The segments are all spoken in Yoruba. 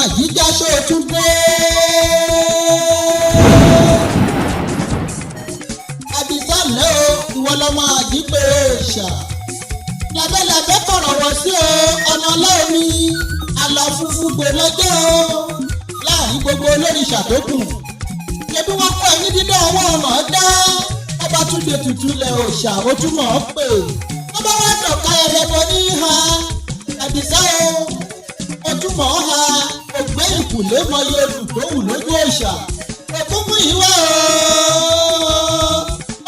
Àjíjáṣó tún dé. Àdìsá lẹ́ o, ìwọ lọ́mọ àjípé òòṣà. Labẹ́labẹ́ kọ̀rọ̀ wọ̀ sí o, ọ̀nà ọlọ́ọ̀ni àlọ́ funfun gbò lọ́jọ́ o. Láàrin gbogbo olórìṣà tó kù. Ṣebí wọ́n kọ́ ẹni dídá ọwọ́ ọmọ dá. Ọba túnde tutù lẹ̀ òòṣà ó túmọ̀ ọ́ pè. Ọba wa dọ̀ka ẹlẹ́bọ ní ìhà. Àdìsá o, ó túmọ̀ ọ́ ha. Ògbé ìkùlé mọyì odù tó wù lójú òòṣà. Òkú mú ìwá o.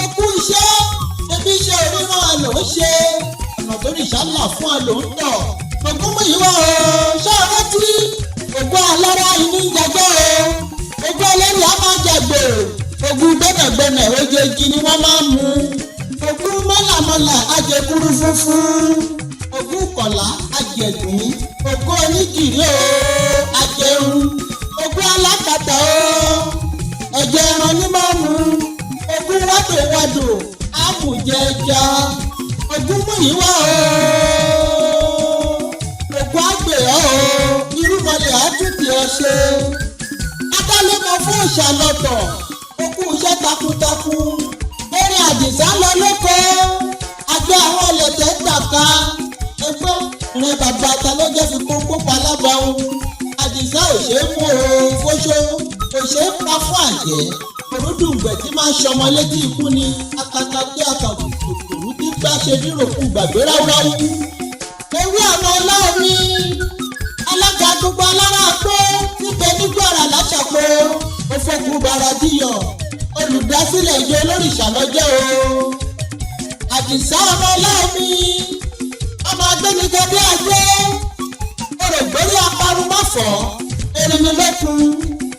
Òkú iṣẹ́, ebi iṣẹ́ oríran àlò ń ṣe. Ọ̀nà tó rìṣà là fún àlò ń tọ̀. Ògún mú ìwá o. Ṣé o rántí? Ògún alára inú ń jẹjọ́ o. Ògún ẹlẹ́rìí á máa jẹgbò. Ògún gbẹ́nàgbẹ́nà ojeji ni wọ́n máa ń mu. Ògún mọ́làmọ́là ajẹkúrú funfun. Ògún kọ̀lá ajẹ̀gbín. Ògún oníkìrí o ajẹun. Ògún alákatà o ẹ̀jẹ̀ ẹran ní máa mu. Ògún wádòwádò àmùjẹja. Ògún mú ìwá o. Ògún àgbè ọ́ o. Irúmọlẹ̀ àtúntì ọ ṣe. Adálẹ́mọ fún òòṣà lọ́tọ̀. Òkú iṣẹ́ takuntakun. Erin Àdìsá lọ lóko. Àjọ àwọn ọlẹ̀tẹ̀ ń tàka. Ẹgbẹ́ ìrìn bàbá ta ló jẹ́ fi kókó palábàáhùn. Àdìsá ò ṣeé mú o fóṣó. Kò ṣeé pa fún àjẹ́. Òrúdùngbẹ̀ tí máa ń ṣọmọ létí ikú ni. Akata tí akàkùkùrú tí gbá ṣe níròkù gbàgbé ráúráú. Ewé àwọn ọlọ́ọ̀ni alága gbogbo alára pé níbẹ̀ nígbàrà láṣàpọ̀ òfòkù bàrà díyọ̀ olùdásílẹ̀ ìjọ olórìṣà lọ́jọ́ o. Àdìsá ọmọ ọlọ́ọ̀ni ọmọ agbẹnigẹ bí ajé orògbórí aparumọ́fọ́ erinmilókun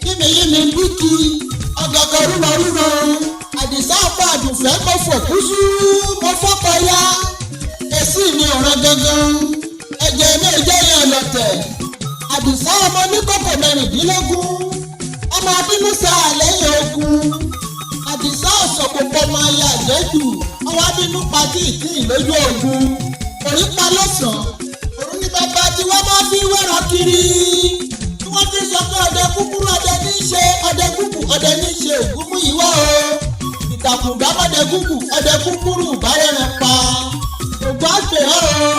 yínmiyínmi bíkì ọ̀gọ̀gọ̀ rúmọrúmọ. Àdìsá ọkọ àdùnfẹ́ mo fòkúsú mo fọ́kọ ya èsì mi ò ràn gangan ẹ̀jẹ̀ mi ò jẹ́ yẹn ọ̀lọ̀tẹ̀. Àdìsá ọmọ oníkókò 16 ọmọ abínú sáà lẹ́yìn ogun. Àdìsá ọ̀sọ̀kòpọ̀ máa ya àjẹ́jù ọwọ́ abínú patí ìtìyìn lójú ogun. Orí pa lọ́sàn-án òun ní bàbá tí wọ́n máa fi wẹ́ràn kiri tí wọ́n fi sọ pé ọdẹ kúkúrú ọdẹ ní í ṣe ọdẹ kúkú ọdẹ ní í ṣe ògún mú ìwọ́ o. Ìtàkùn gbàmọ́dẹ kúkú ọdẹ kúkúrú bárẹ̀rẹ̀ pa. Ògùn àgbẹ̀ ọ́ o.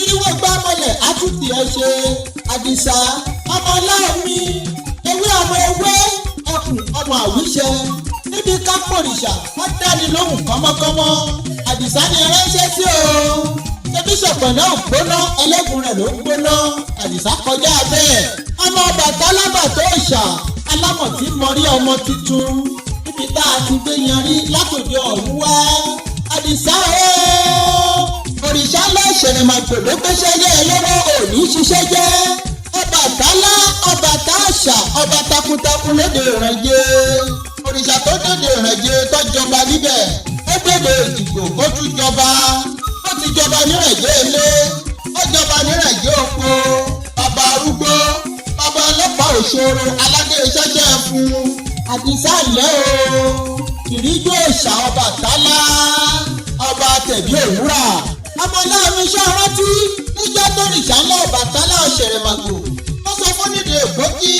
Irúwó gbàmọ́lẹ̀ àtúntì ẹ ṣe. Àdìsá ọmọ ọlọ́ọ̀mí ewé ọmọ ewé ẹkùn ọmọ àwíṣẹ níbi kápòrìṣà wọ́n dáni lóhùn kọ́mọ́kọ́mọ́. Àdìsá ni ránṣẹ́ sí o. Ṣebí ṣọ̀pọ̀nà ò gbóná ẹlẹ́gùn rẹ̀ ló ń gbóná. Àdìsá kọjá bẹ́ẹ̀. Ọmọ Ọbàtálá bàtó òòṣà alámọ̀ tí mọrí ọmọ tuntun níbi tá a ti gbé yanrí látòdì ọ̀run wá. Àdìsá o òrìṣà lọ́ọ̀ṣẹ̀rìmàgbò ló gbéṣẹ́ lé ẹ lọ́wọ́ òní ṣiṣẹ́ jẹ́. Ọbàtálá ọbàtá àṣà ọba takuntakun lóde ìrànjẹ. Òrìṣà tó dòde ìrànjẹ tó jọba níbẹ̀ ó dòde Èjìgbò ó tún jọba. Ó ti jọba nírànjẹ ilé ó jọba nírànjẹ oko. Bàbá arúgbó bàbá ọlọ́pàá òṣòro aládé iṣẹ́ṣẹ́ fún. Àdìsá lẹ́ o ìríjú òòṣà Ọbàtálá ọba tẹ̀bí òwúrà. Ọmọ ọlọ́run iṣẹ́ rántí níjọ́ tó rìṣà ńlá Ọbàtálá ọ̀ṣẹ̀rẹ̀màgbò. Ó sọ fún nídìí èkókí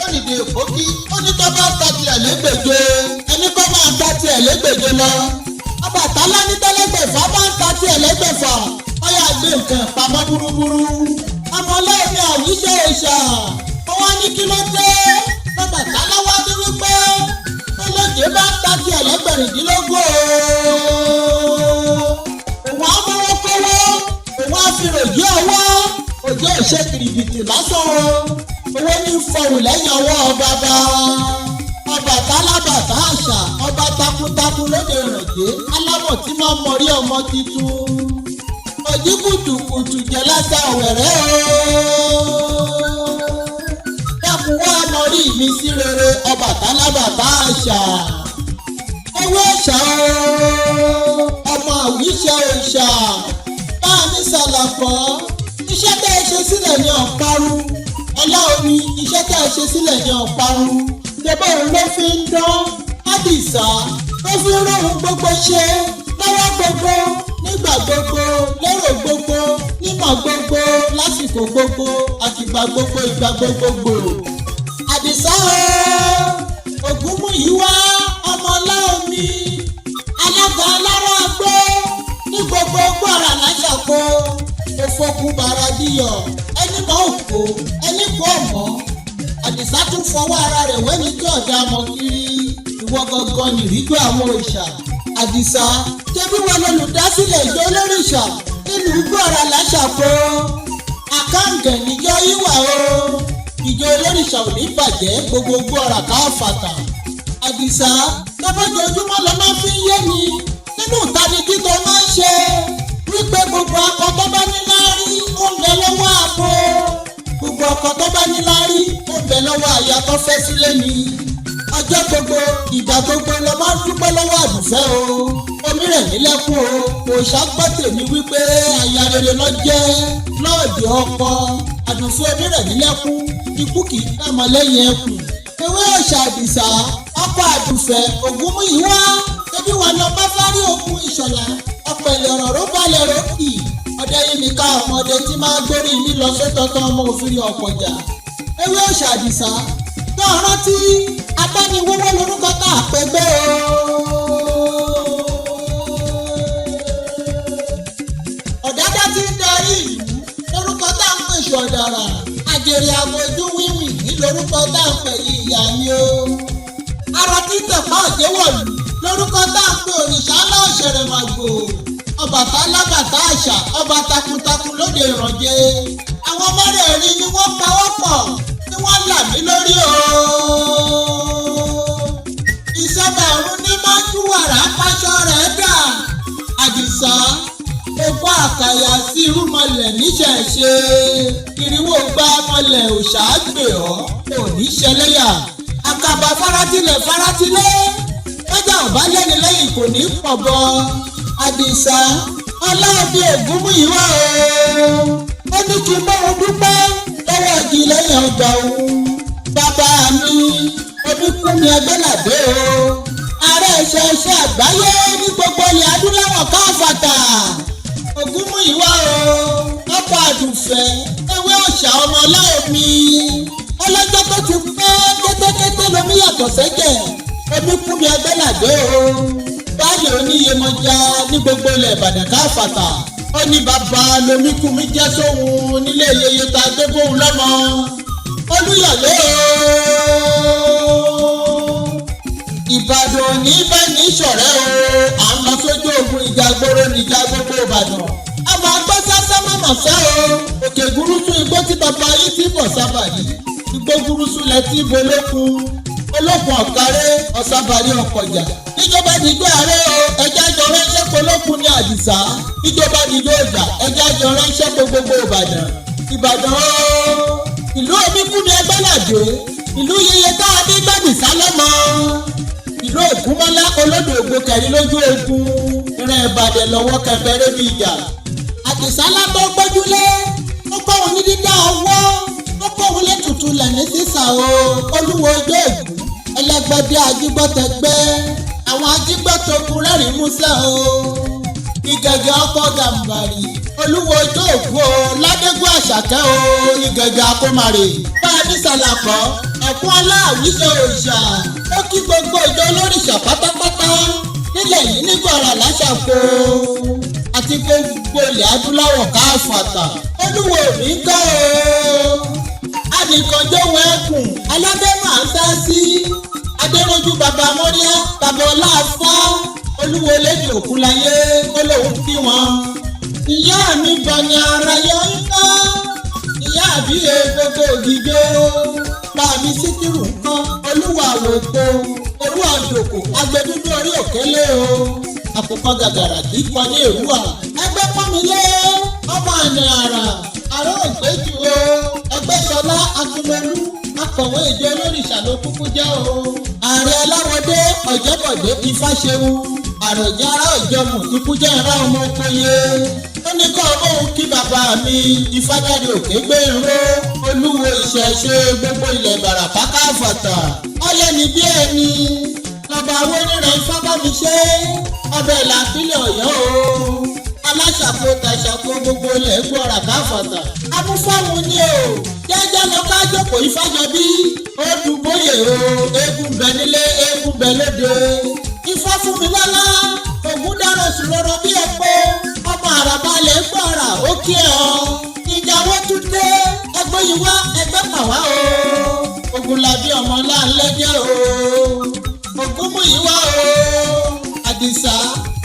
ó nídìí èkókí ó ní tó bá ta tiẹ̀ lẹ́gbẹ̀je ẹni kó máa ta tiẹ̀ lẹ́gbẹ̀je lọ. Ọbàtálá ní tẹ́lẹ́gbẹ̀fà bá ń ta tiẹ̀ lẹ́gbẹ̀fà ó yà gbé nǹkan pamọ́ búrúburú. Ọmọ ọlọ́run ní àwíṣe òòṣà ó wá ní kí ló dé. Ọbàtálá wá ní wípé olóje bá ń ta tiẹ̀ lẹ́gbẹ̀rìndínlógún o. Òun á mọ́wọ́ kọ́wọ́ òun á fi ròjì ọwọ́ òjò ìṣe kìrìbìtì lásán o. Owó ní fọwù lẹ́yìn ọwọ́ bàbá. Ọbàtálá bàtà àṣà ọba takuntakun lóde ìrànjẹ́ alámọ̀ tí máa ń mọrí ọmọ tuntun. Òjì kùtùkùtù jẹ́ lásà ọ̀wẹ̀rẹ́ o. Dákun wá mọrí mi sí rere Ọbàtálá bàtà àṣà. Ewé àṣà o ọmọ àwíṣẹ òòṣà bá a ní sàlàkọ́. Iṣẹ́ tẹ́ ẹ ṣe sílẹ̀ ní ọ̀parun. Ọlá omi iṣẹ́ tẹ́ ẹ ṣe sílẹ̀ ní ọ̀parun. Ṣebí òun ló fi ń dán Àdìsá tó fi ń róhun gbogbo ṣe lọ́wọ́ gbogbo nígbà gbogbo lérò gbogbo. Nímọ̀ gbogbo, lásìkò gbogbo, àtìgbà gbogbo, ìgbà gbogbogbò. Àdìsá o, Ògúnmúyìwá ọmọ Ọláomi, alága aláró agbó ní gbogbo gbọ́ra láṣàkó, òfokùn bàrà díyọ̀, ẹni mọ̀ òkò, ẹni kò mọ̀. Àdìsá tún fọwọ́ ara rẹ̀ wẹ́ni tí ọ̀dà mọ̀ kiri. Ìwọ gangan nìrígbó àwọn òòṣà. Àdìsá, ṣebí wọn lolùdásílẹ̀ ìjọ olórìṣà nílùú gbọ́ra láṣàkó. Àkàǹgẹ̀ níjọ yíwà o, ìjọ olórìṣà ò ní bàjẹ́, gbogbo gbọ́ra káfàtà. Àdìsá, tọ́bọ̀jọ́júmọ́ lọ máa fi ń yé mi nínú ìtanijí tó máa ń ṣe wípé gbogbo akọ tó bá ní láárí ó ń bẹ lọ́wọ́ àbò, gbogbo ọkọ tó bá ní láárí ó ń bẹ lọ́wọ́ àyà tó fẹ́ sílé ni. Ọjọ́ gbogbo, ìgbà gbogbo lọ máa ń dúpẹ́ lọ́wọ́ àdùfẹ́ o. Omi rẹ̀ nílẹ̀kùn o, òòṣà gbọ́ tèmi wípé aya rere lọ jẹ́ lọ́ọ̀dì ọkọ. Àdùfẹ́ omi rẹ̀ nílẹ̀kùn, ikú kì í kàmọ́ lẹ́yìn ẹkùn. Ewé òòṣà Àdìsá, ọkọ àdùfẹ́ Ògúnmúyìwá, ebi wà lọ bá fárí òkun ìṣọ̀lá ọ̀pẹ̀lẹ̀ ọ̀rọ̀ ló balẹ̀ rókì. Ọdẹ yìí mi ká ọmọdé tí máa gbórí mi lọ sótọ́tọ́ ọmọ òfin ọ̀pọ̀jà. Ewé òòṣà Àdìsá tó rántí abániwówó lórúkọ tá a pẹ́ gbé o. Ọ̀dádá tí ń darí ìlú lórúkọ tá a ń pèsè ọ̀dàrà. Àjèrè àbójú wíwì ní lórúkọ tá a ń pè yí ìyá ni o. Arọ tí tẹ̀pá òjéwọ̀lú lórúkọ tá a ń pè òrìṣà ńlá òṣèré màgbò. Ọbàtálá bàtà àṣà, ọba takuntakun lóde ìrànjẹ. Àwọn mẹ́rẹ̀ẹ̀rin ni wọ́n pawọ́pọ̀ tí wọ́n là mí lórí o. Ìṣẹ́bà ọ̀run ní máa ń túwàrà pàṣọ rẹ̀ dà. Àdìsá, epo àkàyà sí irúmọlẹ̀ níṣẹ̀ṣe. Ìrìwò gba mọlẹ̀ òṣà gbè ọ́, òní ṣẹlẹ́yà. Àkàbà faratilẹ̀ faratilẹ̀, lọ́jà ọ̀bá lẹ́ni lẹ́yìn kò ní pọ̀ bọ́. Àdìsá ọlọ́ọ̀bí Ògúnmúyìwá o, ó ní kí n bá wọn dúpẹ́ lọ́wọ́ igi lẹ́yìn ọgbà òun. Bàbá mi Omikunmi Ẹgbẹ́ládé o, ààrẹ ìṣẹ̀ṣẹ̀ àgbáyé ní gbogbo ilẹ̀ adúláwọ̀ káfàtà. Ògúnmúyìwá o, ọkọ̀ àdùfẹ́ ewé òòṣà ọmọ ọláòmí, ọlọ́jọ́ tó ti pẹ́ kétékété lomi yàtọ̀ sẹ́jẹ̀. Omikunmi Ẹgbẹ́ládé o, báyìí oníyemọja ní gbogbo ilẹ̀ Ìbàdàn káfàtà. Ó ní bàbá lomíkùnmí jẹ́ sóhun nílé yeye tá a gbé bóun lọ́mọ. Olúyọ̀lé o, Ìbàdàn ní bá ní ṣọ̀rẹ́ o, à ń lọ sójú ogun ìjà gbòòrò níjà gbogbo Ìbàdàn. Àmọ́ agbọ́ sásá mọ̀mọ́ sá o, òkè gúrúsù igbó tí bàbá yìí ti bọ̀ sábàdì. Igbó gúrúsù lẹ ti bolókun, olókun ọ̀kárẹ́ ọ̀sábàrí ọ̀kọ̀jà. Níjọba dìgbò ààrẹ o, ẹja jọ ránṣẹ́ polókun ní Àdìsá. Níjọba dìgbò ọjà, ẹja jọ ránṣẹ́ po gbogbo Ìbàdàn. Ìbàdàn o, ìlú Omíkúnmi Ẹgbẹ́ládé, ìlú yeye tá a dé gbàdìsá lọ́mọ. Ìlú Ògúnmọ́lá olódò ògbó kẹrin lójú ogun, ìran Ìbàdàn lọ́wọ́ kẹfẹ́rẹ́ bí ìjà. Àdìsá látọ́ gbójúlé, ó kọ́ òun ní dídá ọwọ́, ó kọ́ òun létùtù lẹ̀ ní sísà o. Olúwo ojú ègún, ẹlẹgbẹdẹ ajígbọ́tẹgbẹ́, àwọn ajígbọ́tòkun rẹ́rìn músẹ́ o. Ìgẹ̀gẹ̀ ọkọ̀ gàmbàrì, olúwo ojú ògún o, ládégún àṣàkẹ́ o, ìgẹ̀gẹ̀ akómarè. Bá a ní sàlàkọ́, ẹ̀kún aláàwíṣe òòṣà, ó kí gbogbo ìjọ olórìṣà pátápátá nílẹ̀ yìí nígbàrà láṣàkó àti gbogbo ilẹ̀ adúláwọ̀ káfàtà. Olúwo mi ń kọ́ o, anìkànjọ́wọ́ ẹkùn alábẹ́mọ̀ à ń sá sí adéròjú bàbá mọ́ríá bàbá ọláfá. Olúwo lédè òkúláyé ó lóun kí wọn. Ìyá mi bọ̀nì ara yọ ń kọ́, ìyá àbíyẹ gbogbo ògìjó bàmí síkírù ń kọ́. Olúwa àwòkọ olúwa àdòkò agbẹdúdú orí òkèlè o, àkùkọ gàgàrà kì í kọ ní èrúwà. Ẹgbẹ́ pọ́nmilé ọmọ àná àrà àrò ògbéjù o. Ẹgbẹ́sọlá akínlolú akọ̀wé ìjọ olórìṣà ló kúkú jẹ́ o. Ààrẹ aláwọ̀dé ọ̀jẹ̀bọ̀dé ifáṣeun àròjẹ ará òjọmù ikú jẹ́ ará ọmọ okoye. Ó ní kọ́ ọmọ òun kí bàbá mi ifájáde òkè gbé iró olúwo ìṣẹ̀ṣe gbogbo ilẹ̀ Ìbàràpá káfàtà. Ọlẹ́ni bí ẹni lọ́ba àwọn onírẹ̀ ifá bá mi ṣe ọbẹ̀ làpílẹ̀ ọ̀yọ́ o. Aláṣàkó tàṣàkó gbogbo ilẹ̀ gbọ́ra káfàtà. Amúfáwọn ni o, jẹ́jẹ́ lọ ká jókòó Ifájọbí. Ó dùbóyè o, eégún bẹ nílé, eégún bẹ lóde. Ifá fún mi lọ́lá, ògún dára sùn lọ́rọ̀ bí epo. Ọmọ àràbà lè gbọ́ra, ó kí ẹ ọ. Ìjà wọn tún dé, ẹgbẹ́ yìí wá, ẹgbẹ́ pàwá o. Ògúnlabí ọmọ láńlẹ́jẹ́ o. Ògúnmúyìwá o. Àdìsá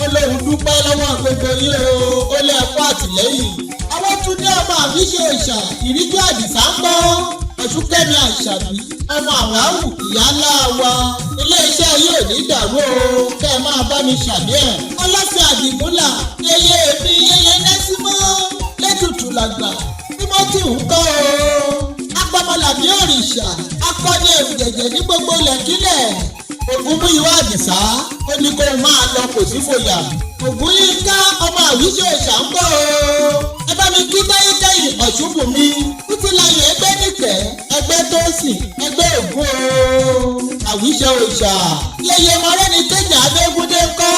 olóhùn dúpẹ́ lọ́wọ́ gbogbo yín o, ó lé ẹ̀kọ́ àtìlẹ́yìn. Àwọn tún ní ọmọ àbíṣe òòṣà ìríjú Àdìsá ń gbọ́. Ọ̀ṣunkẹ́mi Àṣàbí ọmọ àwáwù ìyá ńlá wa. Iléeṣẹ́ yìí ò ní dàrú o, kẹ́ ẹ máa bá mi ṣàbí ẹ̀. Ọlọ́fin Àdìgúnlà yeye èmi yeye nẹ́símọ́ lẹ́tùtù làgbà Timothy ń kọ́ o. Agbọmọlàbí òrìṣà akọni ẹ̀rù jẹ̀jẹ̀ ní gbogbo ilẹ̀kílẹ̀. Ògúnmúyìwá Àdìsá ó ní kó máa lọ kò sí fòyà. Ògúnyínká ọmọ àwíṣe òòṣà ń bọ̀ o. Ẹ bá mi kí táyétáyé Ọ̀ṣunbùnmi Títílayọ̀ ẹgbẹ́ nìkẹ́ ẹgbẹ́ tó sìn ẹgbẹ́ ògún o. Àwíṣe òòṣà yẹyẹ mọ́rẹ́ni kejì Abẹ́gúndé ń kọ́.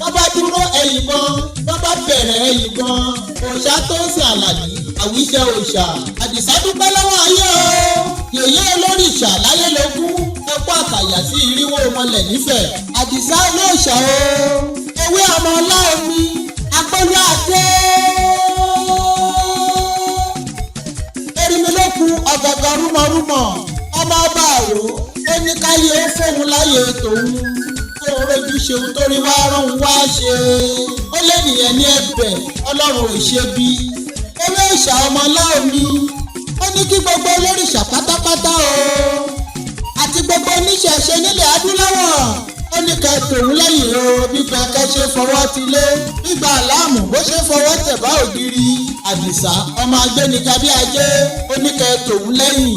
Wọ́n bá dúró ẹ̀yìn gan, wọ́n bá bẹ̀rẹ̀ ẹ̀yìn gan. Òòṣà tó sìn Àlàní àwíṣe òòṣà. Àdìsá dúpẹ́ lọ́wọ́ ayé o. Yèyé olórìṣà láyé lógún ẹkọ àkàyà sí irinwó mọlẹ̀ nífẹ̀ẹ́. Àdìsá olóòṣà o. Ewé ọmọ ọlá omi agbólú adé. Erinmilókun ọ̀gọ̀gọ̀ rúmọrúmọ ọmọ ọba àrò ó ní káyé ó fóun láyé tòun. Kóun rojú ṣeun torí wá rán wá ṣe. Ó lé nìyẹn ní ẹ̀bẹ̀ Ọlọ́run ò ṣe bí. Ewé òòṣà ọmọ ọlá omi ó ní kí gbogbo olórìṣà pátápátá o àti gbogbo oníṣẹ̀ṣe nílẹ̀ adúláwọ̀ ó ní kẹ́ tòun lẹ́yìn o bí pẹ̀kẹ́ ṣe fọwọ́ ti lé gbígba àlámù bó ṣe fọwọ́ tẹ̀ bá ògiri. Àdìsá ọmọ agbẹnika bí ajé ó ní kẹ́ tòun lẹ́yìn.